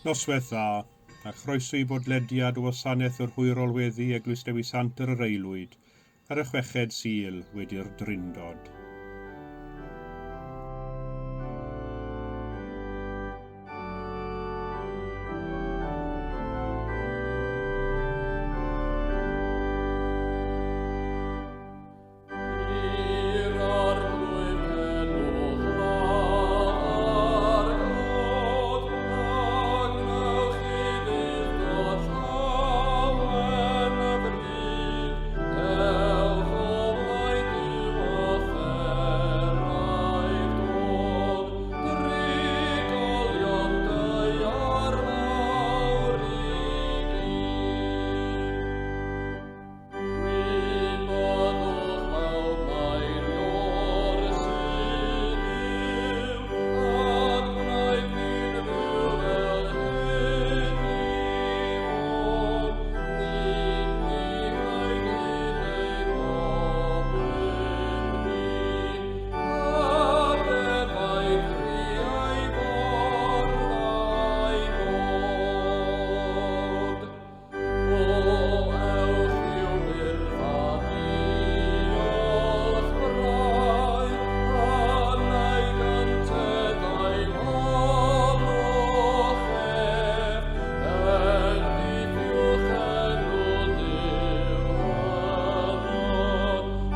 Noswaith dda, a chroeso i bodlediad o wasanaeth yr hwyrol weddi Eglwys Dewi Sant ar yr Aelwyd ar y chweched Sul wedi'r Drindod. I'r Arglwydd cenwch lafar glod, a gwnewch i fudd-dod llawen y bryd. Dewch o flaen Duw a pheraidd dod, drigolion daear mawr i gyd. Gwybodwch bawb mai'r Iorysu yw, a gwnaed ni'n fyw fel hyn i fod, nid ni gwnaed hyn ein ofyn ni, a defaid rhiau ffordd a'i nod. O, ewch i'w myrdd a diolch brau, a nai gynteddau molwch ef, bendithiwch enw Duw hynod,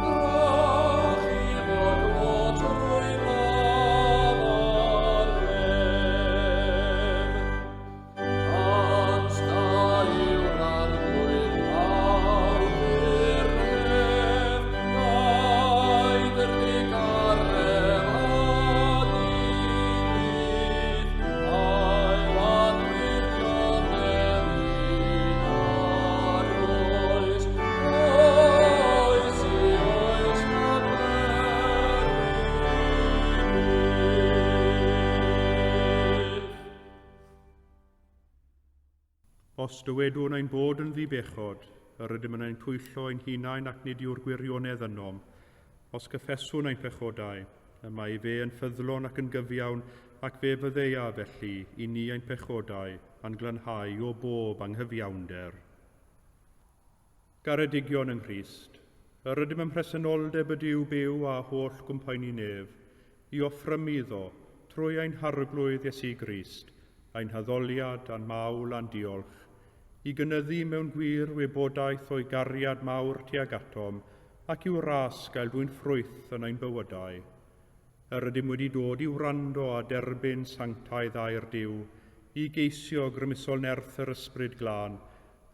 rhowch iddo glod trwy lafar lef. Tant da yw'r Arglwydd awdur hef, gaed yr digaref a dinydd, a'i wlad wirionedd hyd ar oes, oes i oes na bery byth. Os dywedwn ein bod yn ddibechod, yr ydym yn ein twyllo ein hunain ac nid yw'r gwirionedd ynom. Os cyffeswn ein pechodau, y mae fe yn ffyddlon ac yn gyfiawn, ac fe fyddeia felly i ni ein pechodau a'n glanhau o bob anghyfiawnder. Garedigion yng Nghrist, yr ydym ym mhresenoldeb y Duw byw a holl gwmpaeni nef, i offrymu iddo, trwy ein Harglwydd Iesu Grist, ein haddoliad a'n mawl a'n diolch, i gynyddu mewn gwir wybodaeth o'i gariad mawr tuag atom ac i'w ras gael dwyn ffrwyth yn ein bywydau. Yr ydym wedi dod i wrando a derbyn sanctaidd air Duw, i geisio grymusol nerth yr Ysbryd Glân,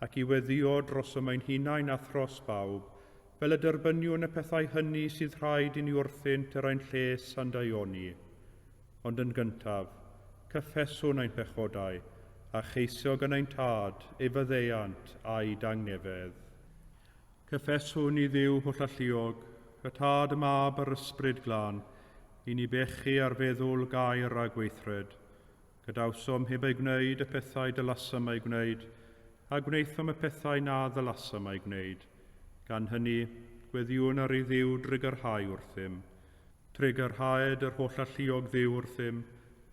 ac i weddïo drosom ein hunain a thros bawb, fel y derbyniwn y pethau hynny sydd rhaid i ni wrthynt er ein lles a'n daioni. Ond yn gyntaf, cyffeswn ein pechodau, a cheisio gan ein Tad ei faddeuant a'i dangnefedd. Cyffeswn i Dduw hollalluog, y Tad, y Mab a'r Ysbryd Glân, i ni bechu ar feddwl, gair a gweithred. Gadawsom heb eu gwneud y pethau dylasom eu gwneud, a gwnaethom y pethau na ddylasom eu gwneud. Gan hynny, gweddïwn ar i Dduw drugarhau wrthym. Trugarhaed yr hollalluog Dduw wrthym,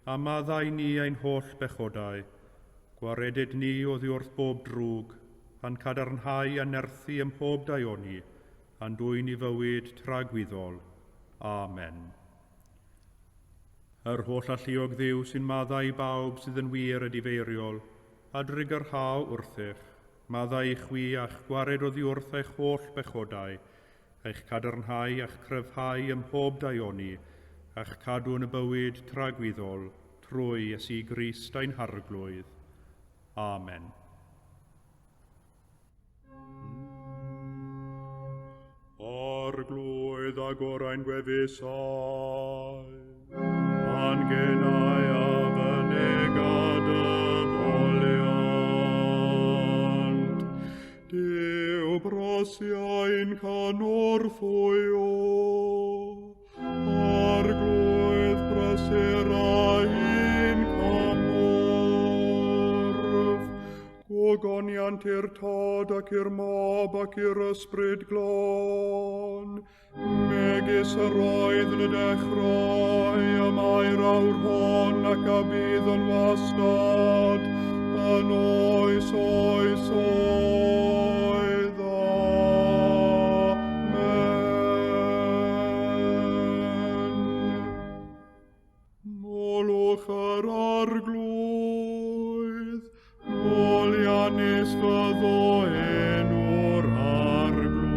a maddau ni ein holl bechodau. Gwareded ni oddi wrth bob drwg, a'n cadarnhau a nerthu ym mhob daioni, a'n dwyn i fywyd tragwyddol. Amen. Yr hollalluog Dduw sy'n maddau i bawb sydd yn wir edifeiriol, a drugarhau wrthych, maddau i chwi a'ch gwared oddi wrth eich holl bechodau, eich cadarnhau a'ch cryfhau ym mhob daioni, a'ch cadw yn y bywyd tragwyddol, trwy Iesu Grist ein Harglwydd. Amen. Arglwydd agor ein gwefusau, a'n genau a fynega dy foliant. Duw brosiau'n cynorthwyo, Arglwydd brysur ein cymorth. Gogoniant i'r Tad ac i'r Mab ac i'r Ysbryd Glân, megis yr oedd yn y dechrau, y mae'r awr hon ac a bydd yn wastad, yn oes oesoedd. Amen. Molwch yr Arglwydd, moliannus fyddo enw'r Arglwydd.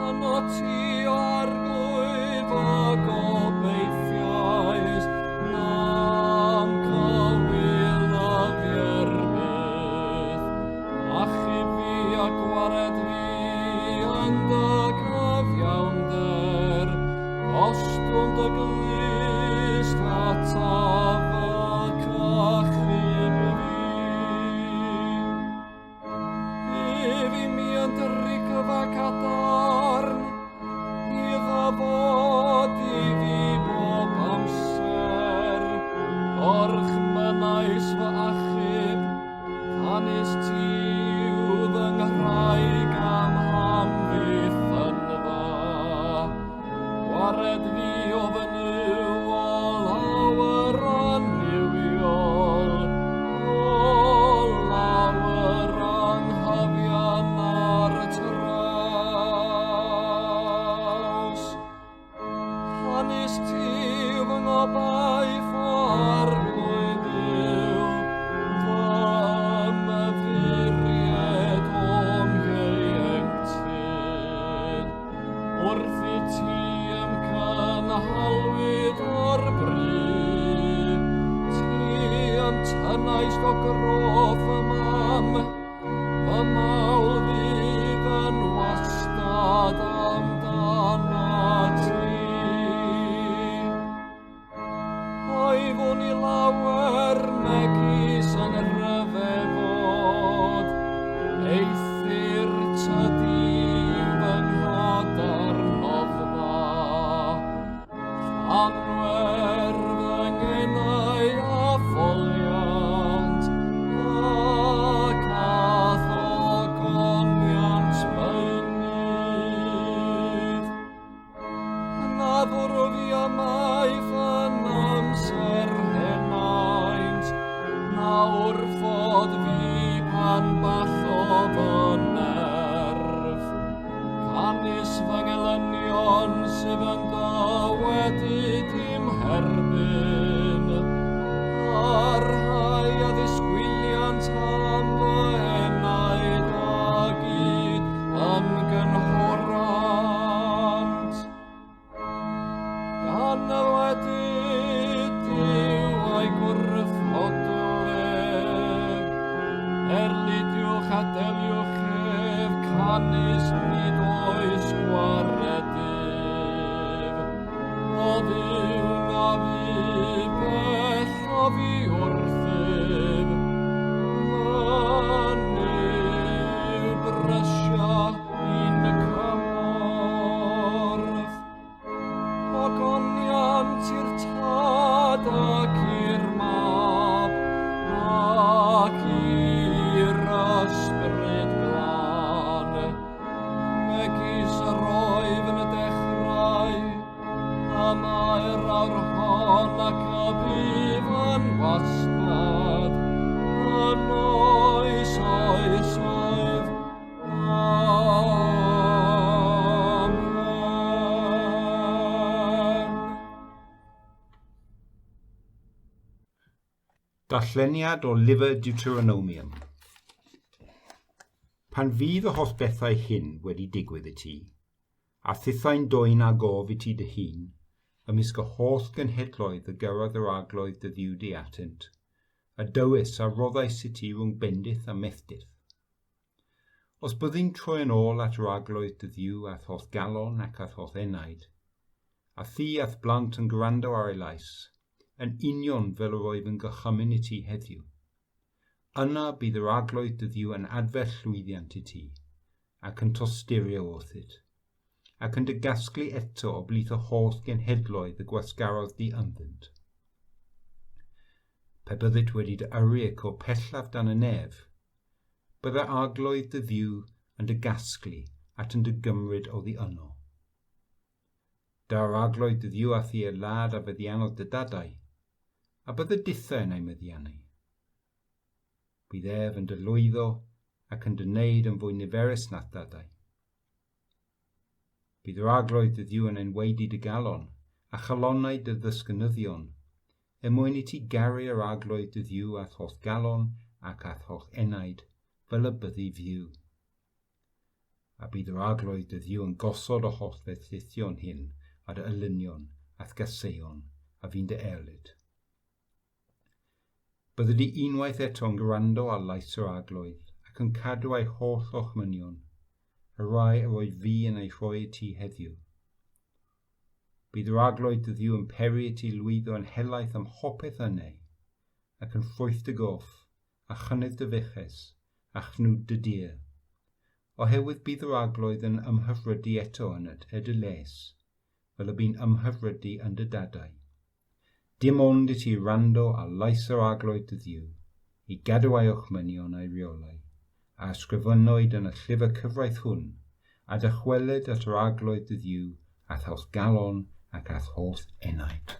Arnot ti, Arglwydd, a gobeithiais, na'm cywilaf fi er byth. Achub fi a gwared fi yn dy gyfiawnder, gostwng dy glust ataf ac achub fi. Ef i mi yn drigfa cadarn, iddo fod i fi bob amser. Gorchmynnais fy achub, canys ti yw fy nghraig a'm hamddiffynfa. Gwared fi o fy Nuw o lawer annuwiol, o lawer anghyfiawn ar traws. Canys ti yw fy ngobaith, o Arglwydd Dduw, fy ymddiried o'm hieuenctid. Wrth i ti ym cynhalwyd o'r bru, ti a'm tynnaist o groth fy mam, fy mawl fydd yn wastad amdanat ti. Oeddwn i lawer megis yn rhyfeddod, eithr tydi yw fy nghadarn noddfa. Llanwer fy ngenau a foliant, ac a'th ogoniant beunydd. Na fwrw fi ymaith yn amser henaint, na wrthod fi pan ballo fy nerf. Canys fy ngelynion sydd yn dywedyd i'm herbyn, a'r rhai a ddisgwyliant am fy enaid a gyd ymgynghorant. Gan ddywedyd Duw a'i gwrthodo ef, erlidiwch a deliwch ef, canys nid oes gwaredydd. O Dduw na fu bell oddi wrthyf, mynydd brysia i'n cymorth. Ogoniant i'r Tad ac i'r Mab ac i'r Ysbryd Glân, megis yr oedd yn y dechrau, y mae'r awr hon ac y bydd yn wastad, yn oes oesoedd. Amen. Darlleniad o Lyfr Deuteronomium. Pan fydd y holl bethau hyn wedi digwydd i ti, a thithau'n dwyn â gof i ti dy hun, ymysg y holl genhedloedd y gyrraedd yr Arglwydd dy Dduw di atynt, y dywys a roddais i ti rhwng bendith a melltith. Os byddi'n troi yn ôl at yr Arglwydd dy Dduw a'th holl galon ac a'th holl enaid, a thi a'th blant yn gwrando ar ei lais, yn union fel yr oedd yn gorchymyn i ti heddiw. Yna bydd yr Arglwydd dy Dduw yn adfer llwyddiant i ti, ac yn tosturio wrthyt. ac yn dy gasglu eto o blith y holl genhedloedd y gwasgarodd di ynddynt. Pe byddit wedi dy yrru y co pellaf dan y nef, bydde arglwydd dy Dduw yn dy gasglu at yn dy gymryd oddi yno. Daw'r arglwydd dy Dduw â thi i'r wlad a feddiannodd dy dadau, a bydde dithau yn ei meddiannu. Bydd ef yn dy lwyddo ac yn dy wneud yn fwy niferus na'th dadau. Bydd yr Arglwydd dy Dduw yn enwaedu dy galon, a chalonnau dy ddysgynyddion, er mwyn i ti garu yr Arglwydd dy Dduw â'th holl galon ac â'th holl enaid, fel y byddi fyw. A bydd yr Arglwydd dy Dduw yn gosod y holl felltithion hyn ar dy elynion a'th gaseion a fu'n dy erlid. Byddi di unwaith eto'n gwrando ar lais yr Arglwydd, ac yn cadw ei holl orchmynion, y rhai yr oedd fi yn eu rhoi i ti heddiw. Bydd yr Arglwydd dy Dduw yn peri i ti lwyddo yn helaeth ym mhopeth yn ei, ac yn ffrwyth dy gorff, a chynnydd dy fuches, a chnwd dy dir. Oherwydd bydd yr Arglwydd yn ymhyfrydu eto ynyt er dy les, fel y bu'n ymhyfrydu yn dy dadau. Dim ond i ti wrando ar lais yr Arglwydd dy Dduw, i gadw ei orchmynion a'i reolau, a ysgrifennwyd yn y llyfr cyfraith hwn, a dychwelyd at yr Arglwydd dy Dduw a'th holl galon ac a'th holl enaid.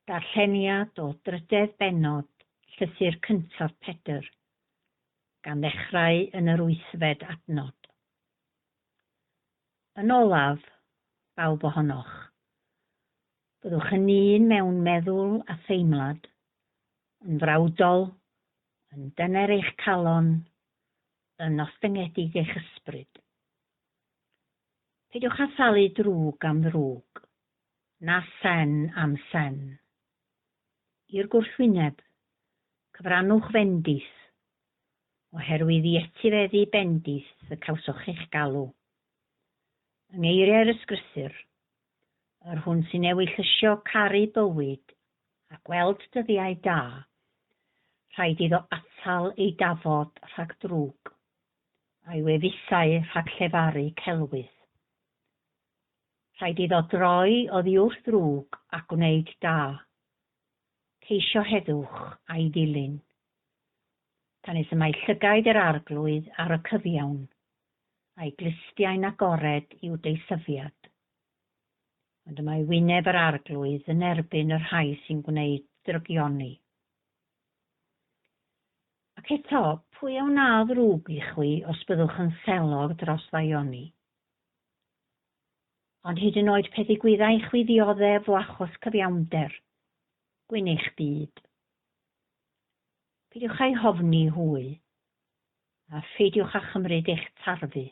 Darlleniad o drydedd bennod llythyr cyntaf Pedr, gan ddechrau yn yr wythfed adnod. Yn olaf, bawb ohonoch, byddwch yn un mewn meddwl a theimlad, yn frawdol, Yn dyner eich calon, yn ostyngedig eich ysbryd. Peidiwch â thalu drwg am ddrwg, na sen am sen. I'r gwrthwyneb, cyfrannwch fendith, oherwydd i etifeddu bendith y cawsoch eich galw. Yng ngeiriau'r Ysgrythur, yr hwn sy'n ewyllysio caru bywyd a gweld dyddiau da, rhaid iddo atal ei dafod rhag drwg, a'i wefusau rhag llefaru celwydd. Rhaid iddo droi oddi wrth ddrwg a gwneud da, ceisio heddwch a'i ddilyn. Canys y mae llygaid yr Arglwydd ar y cyfiawn, a'i glustiau'n agored i'w deisyfiad. Ond y mae wyneb yr Arglwydd yn erbyn y rhai sy'n gwneud drygioni. Ac eto, pwy a wna ddrwg i chwi os byddwch yn selog dros ddaioni? Ond hyd yn oed pe ddigwyddai i chwi ddioddef o achos cyfiawnder, gwyn eich byd. Peidiwch â'u hofni hwy, a pheidiwch â chymryd eich tarfu.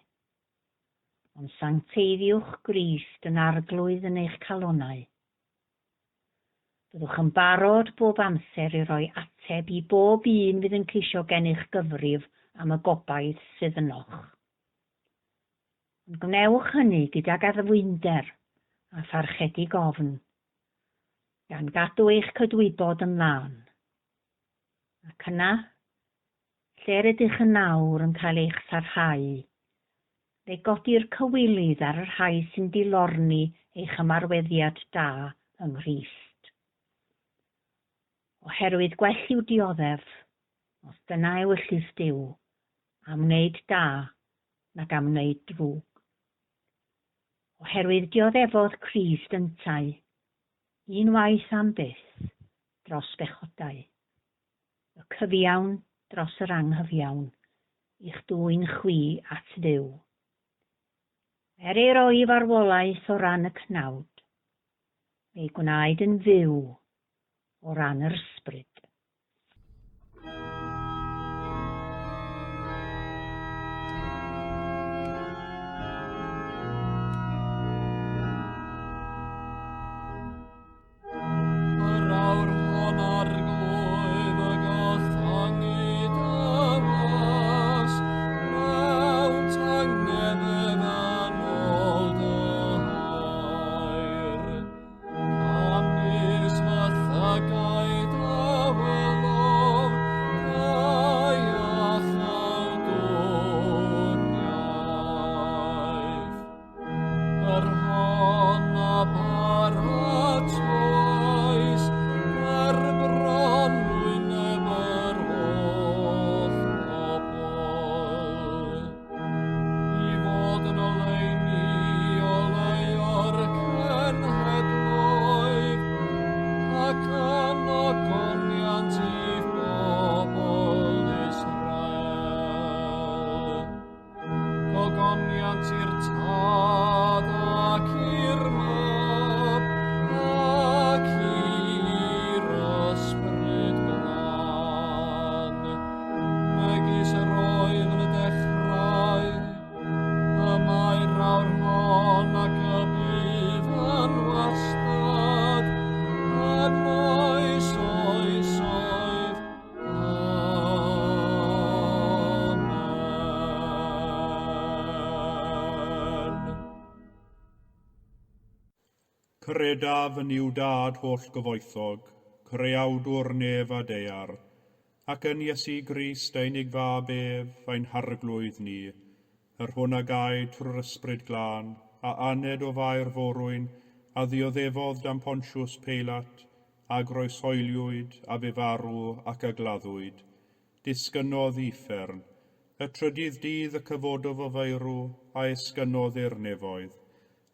Ond sancteiddiwch Grist yn Arglwydd yn eich calonnau. Byddwch yn barod bob amser i roi ateb i bob un fydd yn ceisio gennych gyfrif am y gobaith sydd ynoch. Ond gwnewch hynny gydag addfwynder a pharchedig ofn, gan gadw eich cydwybod yn lân. Ac yna, lle rydych yn awr yn cael eich sarhau, fe godi'r cywilydd ar y rhai sy'n dilorni eich ymarweddiad da yng Nghrist. Oherwydd gwell yw dioddef, os dyna ewyllys Duw, am wneud da nag am wneud drwg. Oherwydd dioddefodd Crist yntau, un waith am byth, dros bechodau. Y cyfiawn dros yr anghyfiawn, i'ch dwyn chwi at Dduw. Er ei roi i farwolaeth o ran y cnawd, fe'i gwnaed yn fyw o ran yr ysbryd. Yr awr hon arglwydd y gollangu dy was, mewn tangnefedd yn ôl dy air. Canys fy llygaid a welodd dy iachawdwriaeth. Yr hon a baratoes ger bron wyneb yr holl bobl, i fod yn oleuni oleuo'r cenhedloedd, ac yn ogoniant i'th bobl Israel. Gogoniant i'r Tad ac i'r Mab ac i'r Ysbryd Glân, megis yr oedd yn y dechrau, y mae'r awr hon ac y bydd yn wastad, yn oes oesoedd. Amen. Credaf yn Nuw Dad holl gyfoethog, creawdwr nef a daear, ac yn Iesu Grist ei unig fab ef, ein harglwydd ni, yr hwn a gaed trwy'r Ysbryd Glân, a aned o Fair Forwyn, a ddioddefodd dan Pontius Peilat, a groeshoeliwyd, a fu farw, ac a gladdwyd. Disgynnodd i uffern. Y trydydd dydd y cyfododd o feirw, a esgynnodd i'r nefoedd.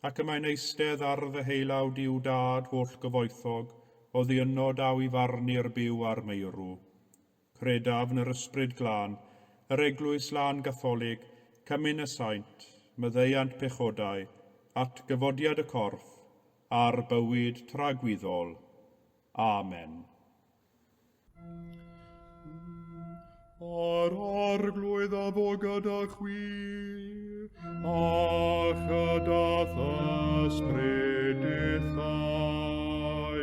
Ac y mae'n eistedd ar ddeheulaw Duw Dad holl gyfoethog, oddi yno daw i farnu'r byw a'r meirw. Credaf yn yr Ysbryd Glân, yr Eglwys Lân Gatholig, cymun y saint, maddeuant pechodau, atgyfodiad y corff, a'r bywyd tragwyddol. Amen. A'r Arglwydd a fo gyda chwi, a chyda th'ysbryd dithau.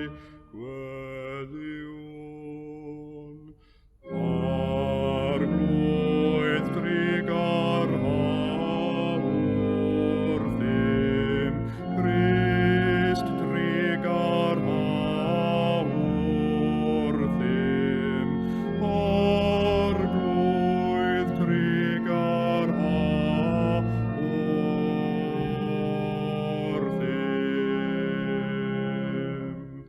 Gweddïwn. Arglwydd drugarha wrthym, Crist drugarha wrthym, Arglwydd drugarha wrthym.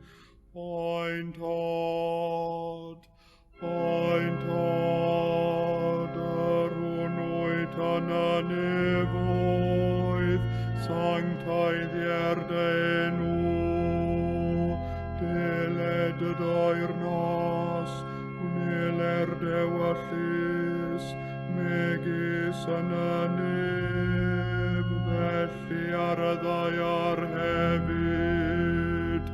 Ein Tad, ein Tad, yr hwn wyt yn y nefoedd, sancteiddier dy enw, deled dy deyrnas, gwneler d'ewyllys, megis yn y nef, felly ar y ddaear hefyd.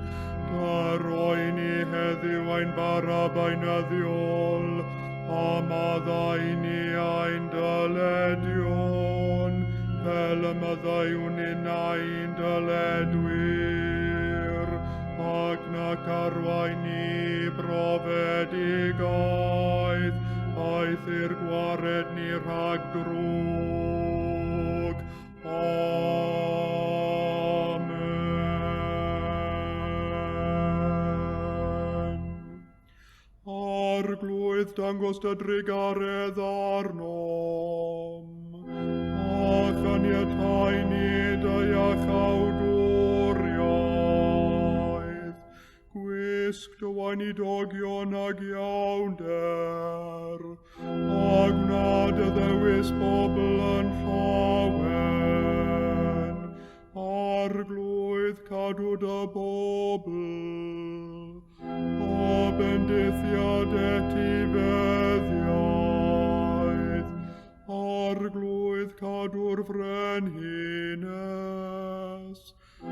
Da roi ni heddiw ein bara beunyddiol, a maddau ni ein dyledion, fel y maddeuwn ninnau i'n dyledwyr, ac nac arwain ni i brofedigaeth, eithr gwared ni rhag drwg. Amen. Arglwydd, dangos dy drugaredd arnom, a chaniatáu ni dy iachawdwriaeth. Gwisg dy weinidogion ag iawnder, a gwna dy ddewis bobl yn llawen. Arglwydd, cadw dy bobl, a bendithiad etifeddiaeth. Arglwydd, cadw'r frenhines, a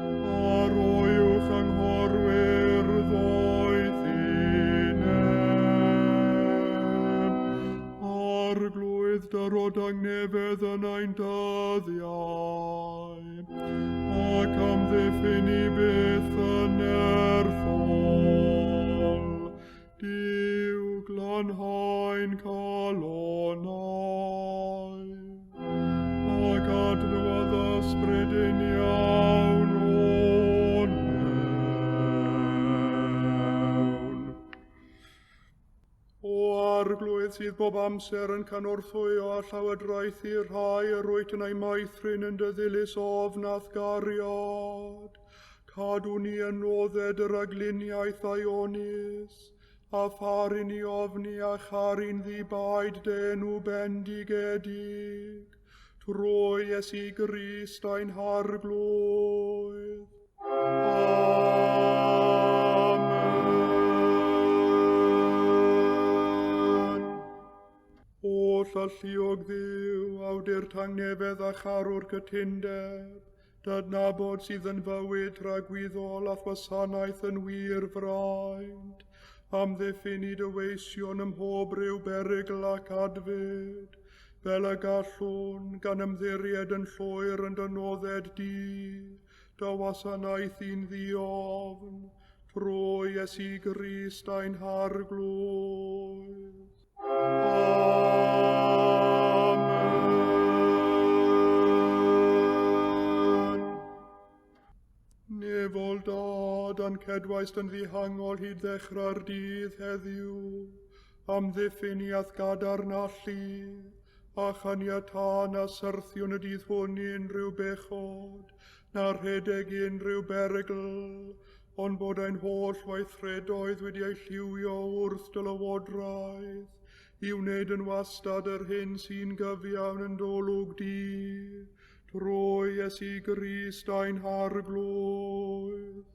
rhoi i'w chynghorwyr ddoethineb. Arglwydd, dyro dangnefedd yn ein dyddiau, ac amddiffyn ni byth yn nerthol. Duw, glanhau'n calonnau, ac adnewyddu ysbryd uniawn o'n mewn. O Arglwydd sydd bob amser yn cynorthwyo a llywodraethu'r rhai yr wyt yn eu meithrin yn dy ddilys ofn a'th gariad, cadw ni yn nodded yr rhagluniaeth ddaionus, a phar i ni ofni a charu'n ddi-baid dy enw bendigedig, trwy Iesu Grist ein Harglwydd. Amen. Oll alluog Dduw, awdur tangnefedd a charwr cytundeb, d'adnabod sydd yn fywyd tragwyddol a'th wasanaeth yn wir fraint, amddiffyn i dy weision ym mhob rhyw berygl ac adfyd, fel y gallwn, gan ymddiried yn llwyr yn dy nodded di, dy wasanaethu'n ddiofn, trwy Iesu Grist ein Harglwydd. Amen. Nefol Dad, a'n cedwaist yn ddihangol hyd ddechrau'r dydd heddiw, amddiffyn ni a'th gadarn allu, a chaniatâ na syrthiwn y dydd hwn i unrhyw bechod, na rhedeg i unrhyw berygl, ond bod ein holl weithredoedd wedi eu lliwio wrth dy lywodraeth, i wneud yn wastad yr hyn sy'n gyfiawn yn d'olwg di, trwy Iesu Grist ein Harglwydd.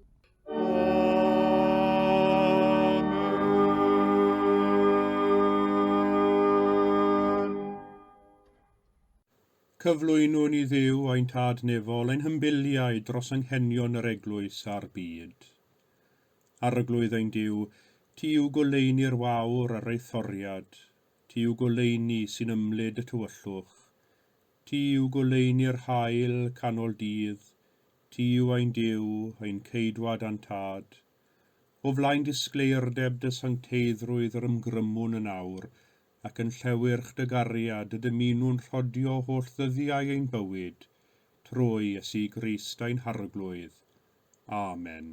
Amen. Cyflwynwn i Dduw ein Tad nefol ein hymbiliau dros anghenion yr eglwys a'r byd. Arglwydd ein Duw, ti yw goleuni'r wawr a'r ei thoriad. Ti yw goleuni sy'n ymlid y tywyllwch. Ti yw goleuni'r haul canol dydd. Ti yw ein Duw, ein Ceidwad a'n Tad. O flaen disgleirdeb dy sancteiddrwydd yr ymgrymwn yn awr, ac yn llewyrch dy gariad y dymunwn rhodio holl ddyddiau ein bywyd, trwy Iesu Grist ein Harglwydd. Amen.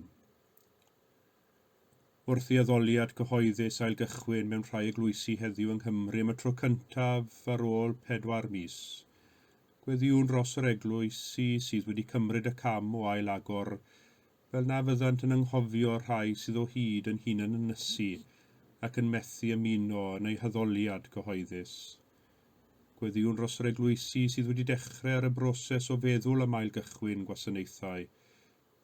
Wrth i addoliad cyhoeddus ailgychwyn mewn rhai eglwysi heddiw yng Nghymru am y tro cyntaf ar ôl 4 mis, gweddïwn dros yr eglwysi sydd wedi cymryd y cam o ail-agor, fel na fyddant yn anghofio'r rhai sydd o hyd yn hunan-ynysu ac yn methu ymuno yn eu haddoliad cyhoeddus. Gweddïwn dros yr eglwysi sydd wedi dechrau ar y broses o feddwl am ailgychwyn gwasanaethau,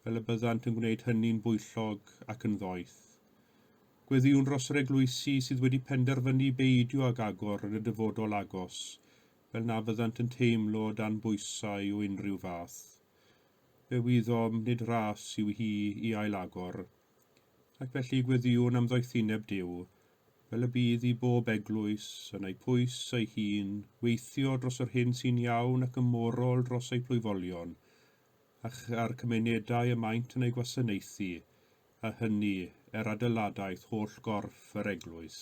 fel y byddant yn gwneud hynny'n bwyllog ac yn ddoeth. Gweddïwn dros yr eglwysi sydd wedi penderfynu beidio ag agor yn y dyfodol agos, fel na fyddant yn teimlo dan bwysau o unrhyw fath. Fe wyddom nid ras yw hi i ailagor. Ac felly gweddïwn am ddoethineb Duw, fel y bydd i bob eglwys, yn ei phwys ei hun, weithio dros yr hyn sy'n iawn ac yn morol dros ei plwyfolion, a'r cymunedau y maent yn eu gwasanaethu, a hynny er adeiladaeth holl gorff yr eglwys.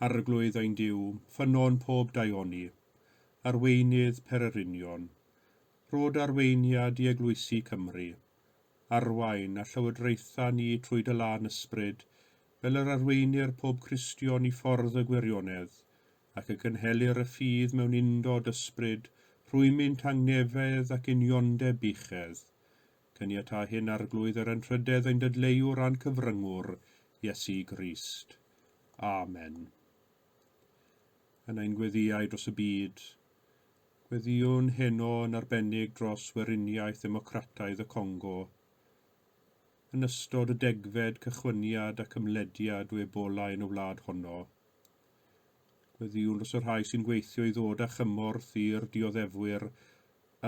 Arglwydd ein Duw, ffynnon pob daioni, arweinydd pererinion, rhod arweiniad i eglwysi Cymru, arwain a llywodraetha ni trwy dy lân ysbryd, fel yr arweinir pob Cristion i ffordd y gwirionedd, ac y cynhelir y ffydd mewn undod ysbryd, rhwymyn tangnefedd ac uniondeb buchedd. Caniatâ hyn Arglwydd yr anrhydedd ein dadleuwr a'n cyfryngwr, Iesu Grist. Amen. Yn ein gweddïau dros y byd, gweddïwn heno yn arbennig dros Weriniaeth Ddemocrataidd y Congo, yn ystod y degfed cychwyniad ac ymlediad o Ebola yn y wlad honno. Gweddïwn dros y rhai sy'n gweithio i ddod â chymorth i'r dioddefwyr,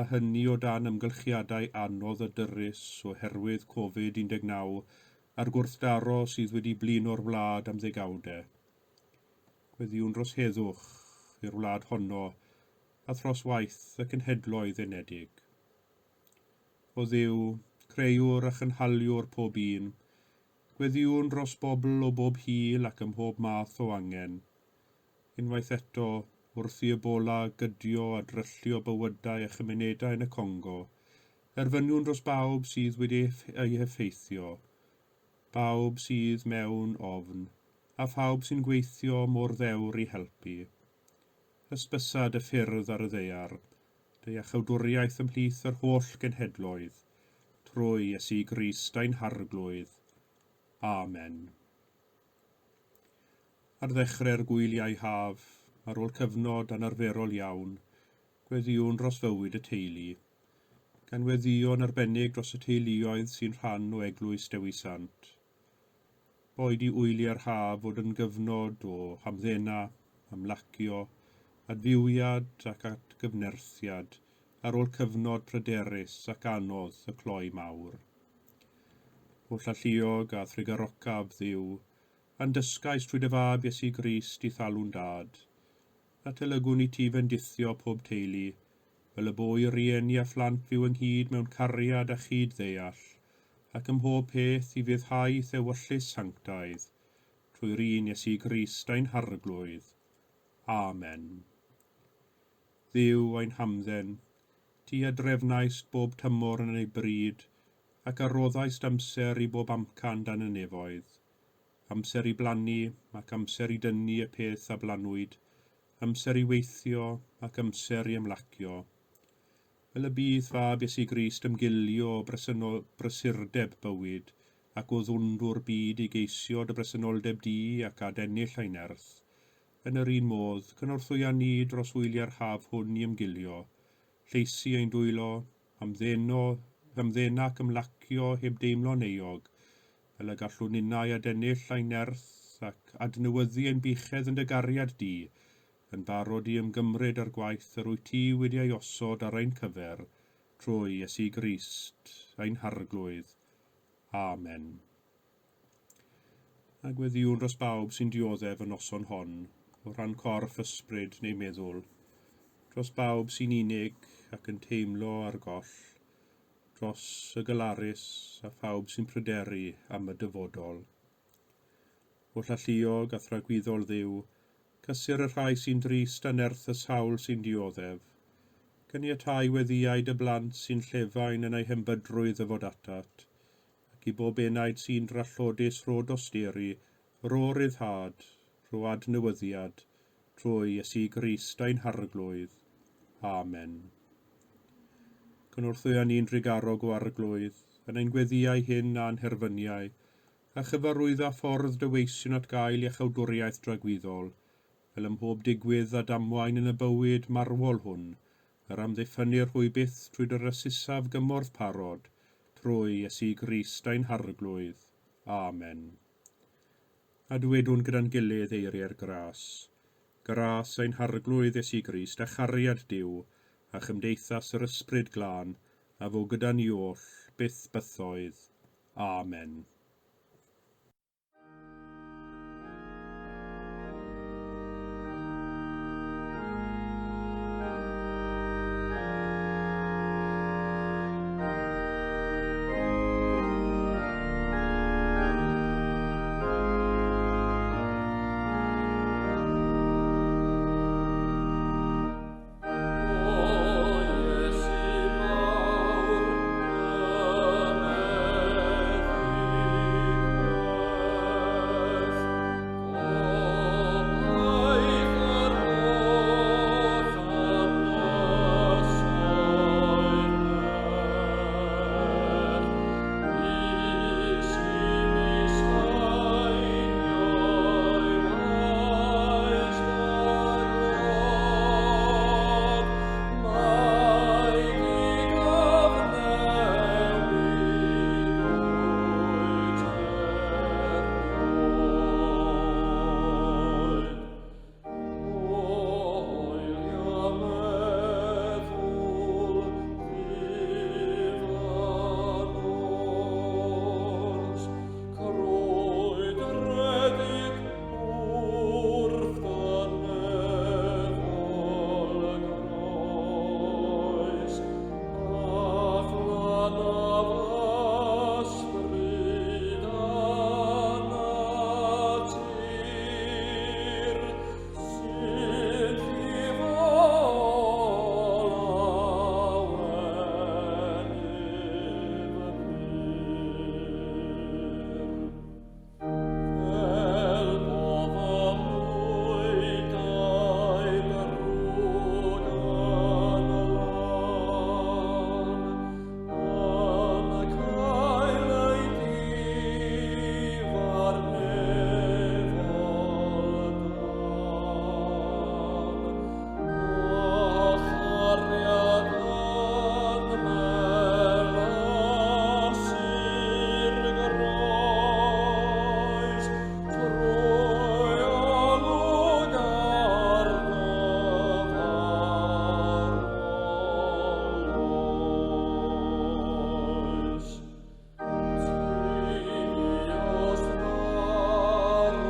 a hynny o dan amgylchiadau anodd a dyrys oherwydd Covid-19 a'r gwrthdaro sydd wedi blino'r wlad am ddegawdau. Gweddïwn dros heddwch i'r wlad honno a thros waith y cenhedloedd unedig. O Dduw, creuwr a chynhaliwr pob un, Gweddïwn dros bobl o bob hil ac ym mhob math o angen. Unwaith eto, wrth i Ebola gydio a dryllio bywydau a chymunedau yn y Congo, erfyniwn dros bawb sydd wedi eu heffeithio, bawb sydd mewn ofn, a phawb sy'n gweithio mor ddewr i helpu. Hysbysa dy ffyrdd ar y ddaear, dy iachawdwriaeth ymhlith yr holl genhedloedd, trwy Iesu Grist ein Harglwydd. Amen. Ar ddechrau'r gwyliau haf, ar ôl cyfnod anarferol iawn, gweddïwn dros fywyd y teulu, gan weddïo'n arbennig dros y teuluoedd sy'n rhan o Eglwys Dewi Sant. Boed i wyliau'r haf fod yn gyfnod o hamddena, ymlacio, adfywiad ac atgyfnerthiad ar ôl cyfnod pryderus ac anodd y cloi mawr. Holl alluog a thrugarocaf Dduw, a'n dysgais trwy dy fab Iesu Grist i'th alw'n dad, a telygwn i ti fendithio pob teulu, fel y bo i rieni a phlant fyw ynghyd mewn cariad a chyd-ddeall, ac ym mhob peth i fuddhau i'th ewyllys sanctaidd, trwy'r un Iesu Grist ein Harglwydd. Amen. Dduw ein hamdden, ti a drefnaist bob tymor yn ei bryd, ac a roddaist amser i bob amcan dan y nefoedd. Amser i blannu, ac amser i dynnu y peth a blannwyd, amser i weithio, ac amser i ymlacio. Fel y bydd fab Iesu Grist ymgilio o brysurdeb bywyd, ac o ddwndwr byd i geisio dy bresenoldeb di ac adennill ei nerth, Yn yr un modd, cynorthwya ni dros wyliau'r haf hwn i ymgilio, lleisi ein dwylo, hamddeno, hamddena ac ymlacio heb deimlo'n euog, fel y gallwn ninnau adennill ein nerth ac adnewyddu ein buchedd yn dy gariad di, yn barod i ymgymryd â'r gwaith yr wyt ti wedi ei osod ar ein cyfer, trwy Iesu Grist, ein Harglwydd. Amen. A gweddïwn dros bawb sy'n dioddef y noson hon, o rhan corff, ysbryd neu meddwl, dros bawb sy'n unig ac yn teimlo ar goll, dros y galarus a phawb sy'n pryderu am y dyfodol. Oll alluog a thragwyddol Dduw, cysur y rhai sy'n drist a nerth y sawl sy'n dioddef. Caniatáu weddïau dy blant sy'n llefain yn eu hembydrwydd ddyfod atat, ac i bob enaid sy'n drallodus rho dosturi, rho ryddhad, rho adnewyddiad, trwy Iesu Grist ein Harglwydd. Amen. Cynorthwya ni'n drugarog o Arglwydd, yn ein gweddïau hyn a'n herfyniau, a chyfarwydda ffordd dy weision at gael iachawdwriaeth dragwyddol, fel ym mhob digwydd a damwain yn y bywyd marwol hwn, yr amddiffynnir hwy byth trwy dy rasusaf gymorth parod, trwy Iesu Grist ein Harglwydd. Amen. A dywedwn gyda'n gilydd eiriau'r gras. Gras ein Harglwydd Iesu Grist a chariad Duw a chymdeithas yr Ysbryd Glân a fo gyda ni oll, byth bythoedd. Amen. O Iesu mawr, y meddyg Gobaith yr holl ynysoedd bell, Is i mi sainio'i waes dagrog, Mai dy gyfnewid wyt erioed. Oelia meddwl ddifanors, crwydredig wrth dy nefol groes, a'th lanaf ysbryd a natur, sy'n llifol awenydd pur. Fel bo fy mwydau drwg yn lân, yn cael eu difa'r nefol dân, a chariad yn melasu'r groes, trwy olwg ar dy farwol oes. Ti fuost farw, rhyfedd yw,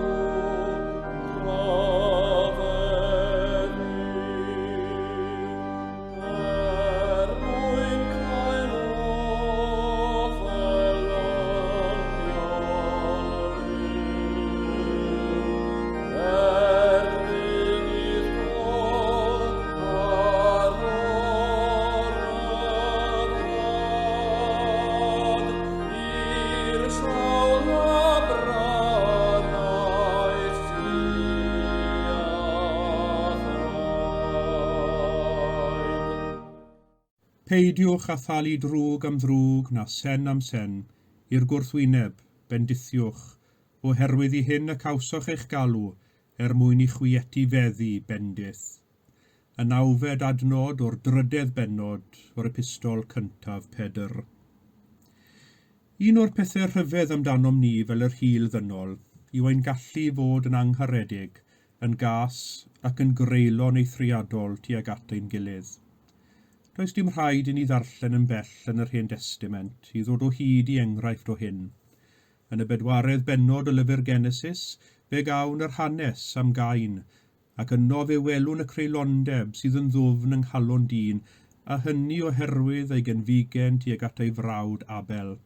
er mwyn cael ofel elynion fyw. Derbyn i'th gôl ar o'r i'r sawl a brynais ti a'th raid. Peidiwch â thalu drwg am ddrwg na sen am sen, i'r gwrthwyneb, bendithiwch, oherwydd i hyn y cawsoch eich galw, er mwyn i chwi etifeddu bendith. Y nawfed adnod o'r drydedd bennod o'r epistol cyntaf Pedr. Un o'r pethau rhyfedd amdanom ni fel yr hil ddynol yw ein gallu i fod yn angharedig, yn gas ac yn greulon eithriadol tuag at ein gilydd. Does dim rhaid i ni ddarllen yn bell yn yr Hen Destament i ddod o hyd i enghraifft o hyn. Yn y bedwaredd bennod o lyfr Genesis, fe gawn yr hanes am Gain, ac yno fe welwn y creulondeb sydd yn ddwfn yng nghalon dyn, a hynny oherwydd ei genfigen tuag at ei frawd Abel.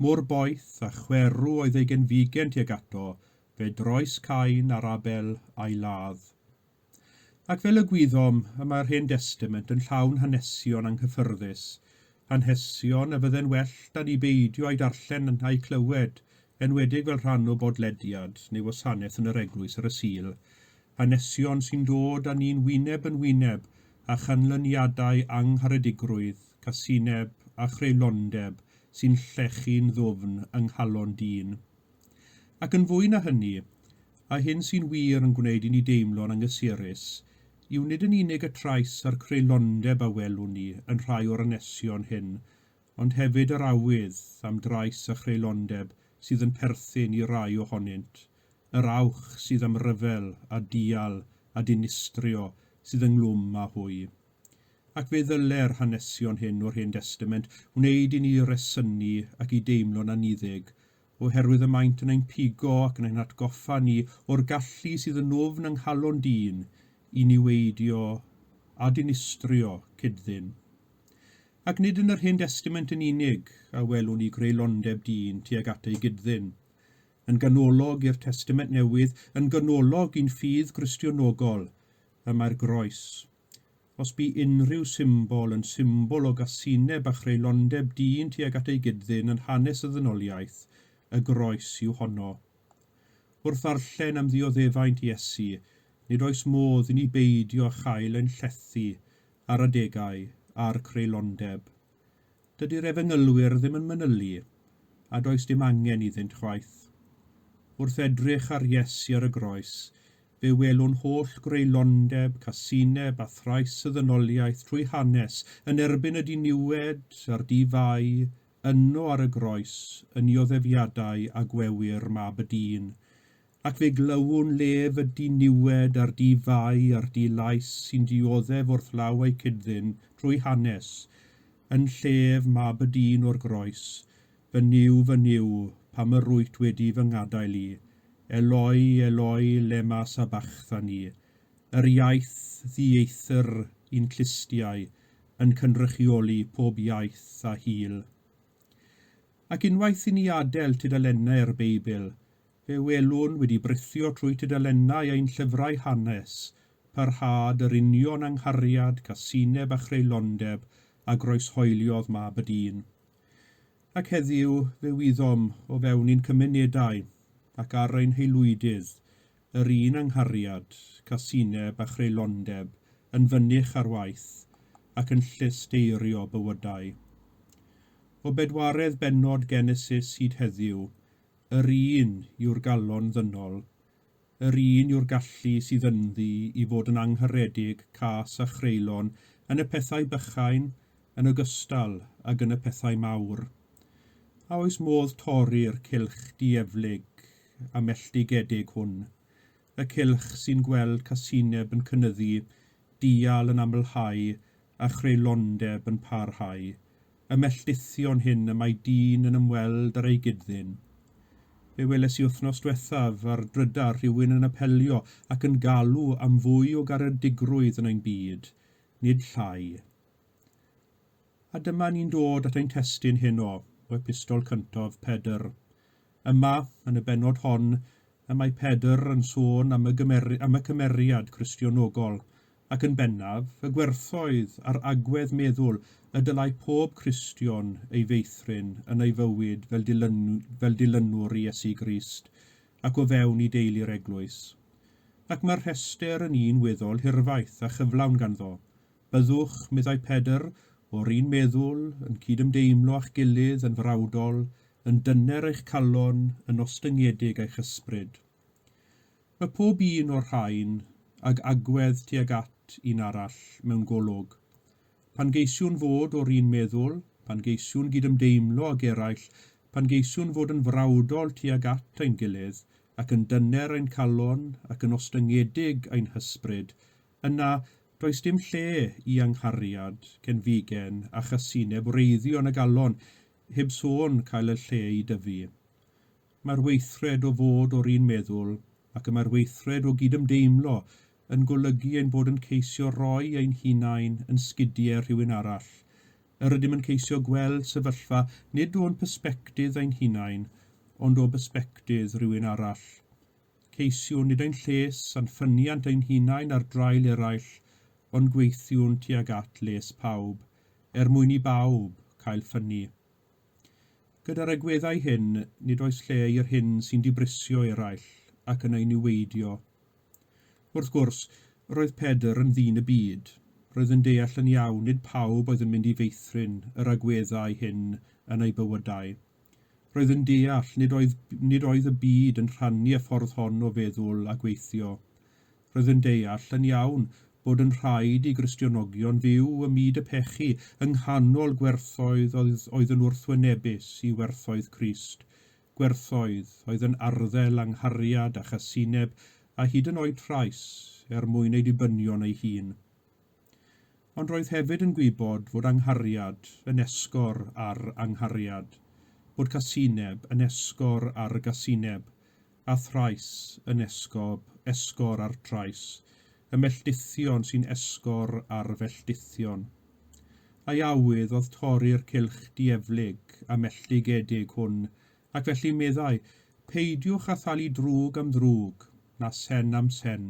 Mor boeth a chwerw oedd ei genfigen tuag ato, fe droes Cain ar Abel a'i ladd. Ac fel y gwyddom, y mae'r Hen Destament yn llawn hanesion anghyffyrddus, hanesion a fydde'n well 'da ni beidio â'u darllen a'u clywed, enwedig fel rhan o bodlediad neu wasanaeth yn yr eglwys ar y Sul, hanesion sy'n dod â ni'n wyneb yn wyneb â chanlyniadau angharedigrwydd, casineb a chreulondeb sy'n llechu'n ddwfn yng nghalon dyn. Ac yn fwy na hynny, a hyn sy'n wir yn gwneud i ni deimlo'n anghysurus, yw nid yn unig y trais a'r creulondeb a welwn ni yn rhai o'r anesion hyn, ond hefyd yr awydd am drais a chreulondeb sydd yn perthyn i rai ohonynt, yr awch sydd am ryfel a dial a dinistrio sydd ynghlwm â hwy. Ac fe ddyle'r hanesion hyn o'r Hen Destament wneud i ni resynu ac i deimlo'n anniddig, oherwydd y maent yn ein pigo ac yn ein hatgoffa ni o'r gallu sydd yn nwfn yng nghalon dyn i niweidio a dinistrio cyd-ddyn. Ac nid yn yr Hen Destament yn unig a welwn ni greulondeb dyn tuag at ei gyd-ddyn. Yn ganolog i'r Testament Newydd, yn ganolog i'n ffydd Gristionogol, y mae'r groes. Os bu unrhyw symbol yn symbol o gasineb a chreulondeb dyn tuag at ei gyd-ddyn yn hanes y ddynoliaeth, y groes yw honno. Wrth ddarllen am ddioddefaint Iesu, nid oes modd i ni beidio â chael ein llethu ar adegau â'r creulondeb. Dydy'r efengylwyr ddim yn manylu, a does dim angen iddynt chwaith. Wrth edrych ar Iesu ar y groes, fe welwn holl greulondeb, casineb a thrais y ddynoliaeth trwy hanes yn erbyn y diniwed a'r di-fai, yno ar y groes, yn nioddefiadau a gwewyr Mab y Dyn. Ac fe glywwn lef y diniwed a'r di-fai a'r di-lais sy'n dioddef wrth law eu cyd-ddyn trwy hanes, yn llef Mab y Dyn o'r groes, Fy Nuw, fy Nuw, pam yr wyt wedi fy ngadael i? Eloi, Eloi, lema sabachthani? Yr iaith ddieithr i'n clustiau yn cynrychioli pob iaith a hil. Ac unwaith i ni adael tudalennau'r Beibl, fe welwn wedi brithio trwy tudalennau ein llyfrau hanes, parhad yr union anghariad, casineb a chreulondeb a groeshoeliodd Mab y Dyn. Ac heddiw fe wyddom o fewn ein cymunedau ac ar ein haelwydydd yr un anghariad, casineb a chreulondeb yn fynych ar waith ac yn llesteirio bywydau. O bedwaredd bennod Genesis hyd heddiw, yr un yw'r galon ddynol, yr un yw'r gallu sydd ynddi i fod yn angharedig, cas a chreulon yn y pethau bychain yn ogystal ag yn y pethau mawr. A oes modd torri'r cylch dieflig a melltigedig hwn, y cylch sy'n gweld casineb yn cynyddu, dial yn amlhau a chreulondeb yn parhau, y melldithion hyn y mae dyn yn ymweld ar ei gyd-ddyn? Fe weles i wythnos dwethaf ar drydar rhywun yn apelio ac yn galw am fwy o garedigrwydd yn ein byd, nid llai. A dyma ni'n dod at ein testun heno, o Epistol cyntaf Pedr. Yma, yn y bennod hon, y mae Pedr yn sôn am y, am y cymeriad Cristionogol, ac yn bennaf, y gwerthoedd a'r agwedd meddwl y dylai pob Cristion ei feithrin yn ei fywyd fel, dilyn, fel dilynwr i Iesu Grist ac o fewn i deulu'r eglwys. Ac mae'r rhestr yn un weddol hirfaith a chyflawn ganddo. Byddwch, meddai Pedr, o'r un meddwl, yn cydymdeimlo â'ch gilydd yn frawdol, yn dyner eich calon, yn ostyngedig eich ysbryd. Mae pob un o'r rhain ag agwedd tuag at un arall mewn golwg. Pan geisiwn fod o'r un meddwl, pan geisiwn gydymdeimlo ag eraill, pan geisiwn fod yn frawdol tuag at ein gilydd, ac yn dyner ein calon, ac yn ostyngedig ein hysbryd, yna does dim lle i anghariad, cenfigen a chasineb wreiddio yn y galon, heb sôn cael y lle i dyfu. Mae'r weithred o fod o'r un meddwl ac y mae'r weithred o gydymdeimlo yn golygu ein bod yn ceisio rhoi ein hunain yn sgidiau rhywun arall. Yr ydym yn ceisio gweld sefyllfa nid o'n persbectif ein hunain, ond o bersbectif rhywun arall. Ceisiwn nid ein lles a'n ffyniant ein hunain ar draul eraill, ond gweithiwn tuag at les pawb, er mwyn i bawb cael ffynnu. Gyda'r agweddau hyn, nid oes lle i'r hyn sy'n dibrisio eraill ac yn ei niweidio. Wrth gwrs, roedd Pedr yn ddyn y byd. Roedd yn deall yn iawn nid pawb oedd yn mynd i feithrin yr agweddau hyn yn eu bywydau. Roedd yn deall nid oedd, nid oedd y byd yn rhannu y ffordd hon o feddwl a gweithio. Roedd yn deall yn iawn bod yn rhaid i Gristionogion fyw ym myd y pechu yng nghanol gwerthoedd oedd, oedd yn wrthwynebus i werthoedd Crist, gwerthoedd oedd yn arddel anghariad a chasineb a hyd yn oed trais er mwyn ei dibynion ei hun. Ond roedd hefyd yn gwybod fod anghariad yn esgor ar anghariad, bod casineb yn esgor ar gasineb, a thrais yn esgob, esgor ar trais, y melldithion sy'n esgor ar felldithion. A'i awydd oedd torri'r cylch dieflig a melltigedig hwn, ac felly meddai, peidiwch â thalu drwg am ddrwg, na sen am sen.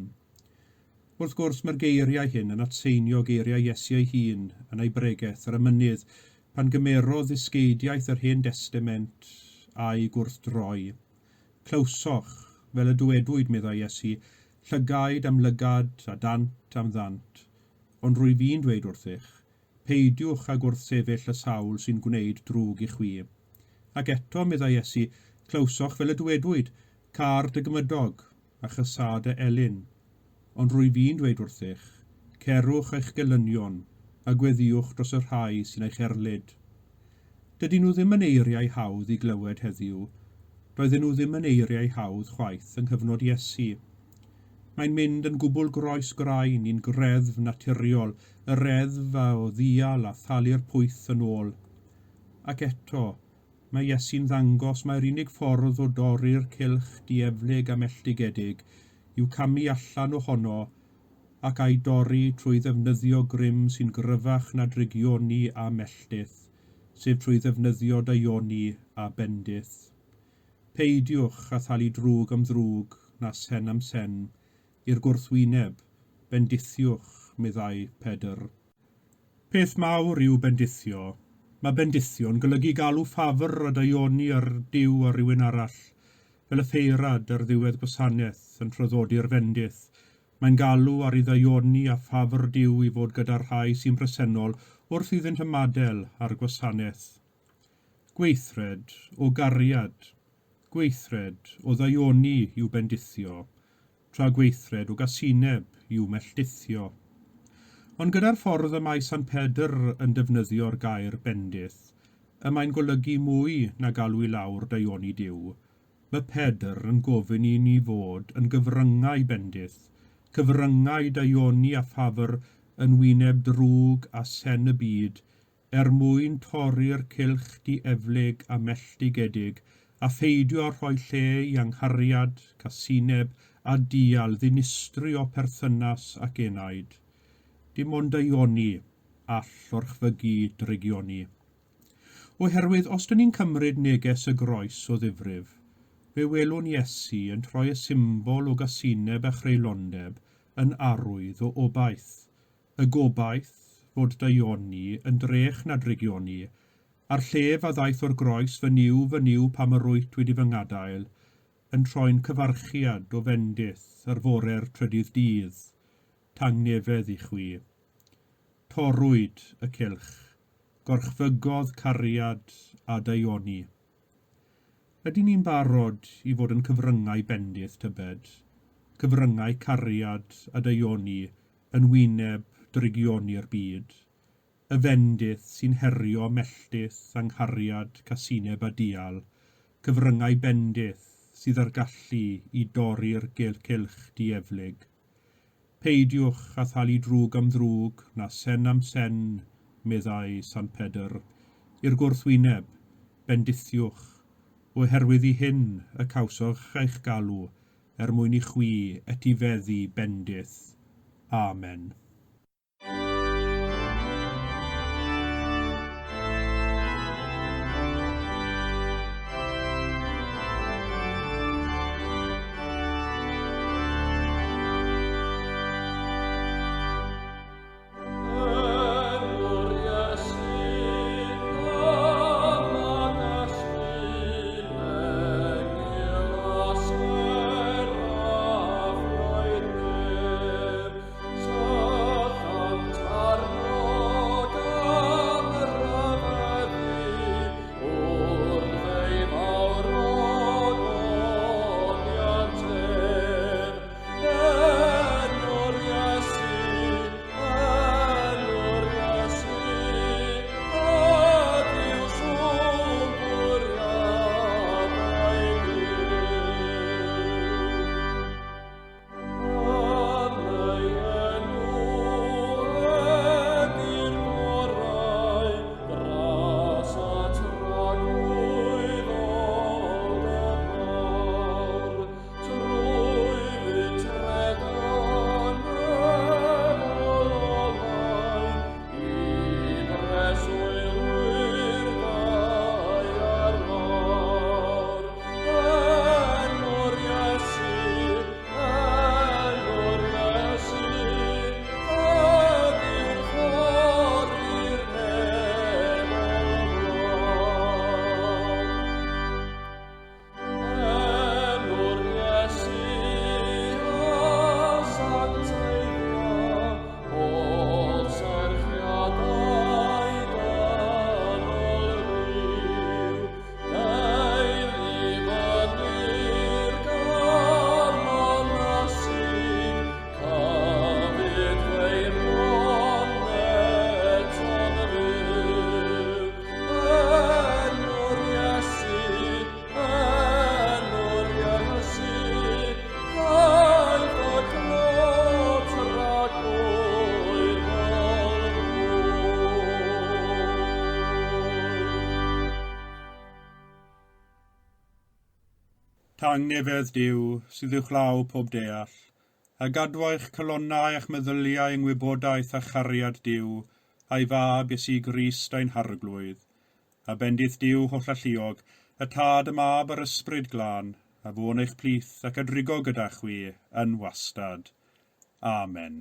Wrth gwrs, mae'r geiriau hyn yn atseinio geiriau Iesu ei hun yn ei bregeth ar y mynydd pan gymerodd ddysgeidiaeth yr Hen Destament a'i gwrthdroi. Clywsoch, fel y dywedwyd, meddai Iesu, llygaid am lygad a dant am ddant. Ond rwy fi'n dweud wrthych, peidiwch â gwrthsefyll y sawl sy'n gwneud drwg i chwi. Ac eto, meddai Iesu, clywsoch fel y dywedwyd, car dy gymydog a chysâ dy elyn. Ond rwy fi'n dweud wrthych, cerwch eich gelynion a gweddïwch dros y rhai sy'n eich erlid. Dydyn nhw ddim yn eiriau hawdd i glywed heddiw. Doedden nhw ddim yn eiriau hawdd chwaith yng nghyfnod Iesu. Mae'n mynd yn gwbl groes graen i'n greddf naturiol, y reddf a o ddial a thalu'r pwyth yn ôl. Ac eto, mae Iesu'n ddangos mai'r unig ffordd o dorri'r cylch dieflig a melltigedig yw camu allan ohono ac a'i dorri trwy ddefnyddio grym sy'n gryfach na drygioni a melltith, sef trwy ddefnyddio daioni a bendith. Peidiwch â thalu drwg am ddrwg na sen am sen, i'r gwrthwyneb, bendithiwch, meddai Pedr. Peth mawr yw bendithio. Mae bendithio'n golygu galw ffafr a daioni ar Duw ar rywun arall, fel y ffeirad ar ddiwedd gwasanaeth yn traddodi'r fendith. Mae'n galw ar ei ddaioni a ffafr Duw i fod gyda'r rhai sy'n bresennol wrth iddynt ymadael â'r gwasanaeth. Gweithred o gariad, gweithred o ddaioni i'w bendithio, tra gweithred o gasineb i'w melldithio. Ond gyda'r ffordd y mae San Pedr yn defnyddio'r gair bendith, y mae'n golygu mwy na galw i lawr daioni Duw. Mae Pedr yn gofyn i ni fod yn gyfryngau bendith, cyfryngau daioni a ffafr yn wyneb drwg a sen y byd, er mwyn torri'r cylch dieflig a melltigedig a pheidio â rhoi lle i anghariad, casineb a dial ddinistrio perthynas ac enaid. Dim ond daioni all orchfygu drygioni. Oherwydd os dyn ni'n cymryd neges y groes o ddifrif, fe welwn Iesu yn troi y symbol o gasineb a chreulondeb yn arwydd o obaith, y gobaith fod daioni yn drech na drygioni, a'r llef a ddaeth o'r groes, fy Nuw, fy Nuw, pam yr wyt wedi fy ngadael, yn troi'n cyfarchiad o fendith ar fore'r trydydd dydd, tangnefedd i chwi. Torrwyd y cylch, gorchfygodd cariad a daioni. Ydyn ni'n barod i fod yn cyfryngau bendith, tybed? Cyfryngau cariad a daioni yn wyneb drygioni'r byd, y fendith sy'n herio melltith, anghariad, casineb a dial, cyfryngau bendith sydd â'r gallu i dorri'r cylch dieflig. Peidiwch â thalu drwg am ddrwg, na sen am sen, meddai Sant Pedr. I'r gwrthwyneb, bendithiwch. Oherwydd i hyn y cawsoch eich galw, er mwyn i chwi etifeddu bendith. Amen. Enw'r Iesu gam a gallu, Megil a seraffiaid nef, Syllant arno gan ryfeddu, Wrth ei fawr ogoniant ef. Enw'r Iesu, enw'r Iesu, ydyw sŵn bwriadau Duw. Am ei enw ydy'r gorau, gras a tragwyddoldeb mawr, trwy fitredan efol olau, i breswylwyr daear lawr. Enw'r Iesu, enw'r Iesu, ydyw'r ffordd i'r nefol wlad. Enw'r Iesu a sancteiddia holl serchiadau dynol ryw. Deil i fyny'r galon asig, cyfyd feirwon eto'n fyw. Enw'r Iesu, enw'r Iesu, caiff y clod tragwyddol fwy. Tangnefedd Duw, sydd uwchlaw pob deall, a gadwa eich calonnau a'ch meddyliau yng ngwybodaeth a chariad Duw, a'i fab Iesu Grist ein harglwydd. A bendith Duw hollalluog, y Tad, y Mab a'r Ysbryd Glân, a fo'n eich plith ac a drigo gyda chwi yn wastad. Amen.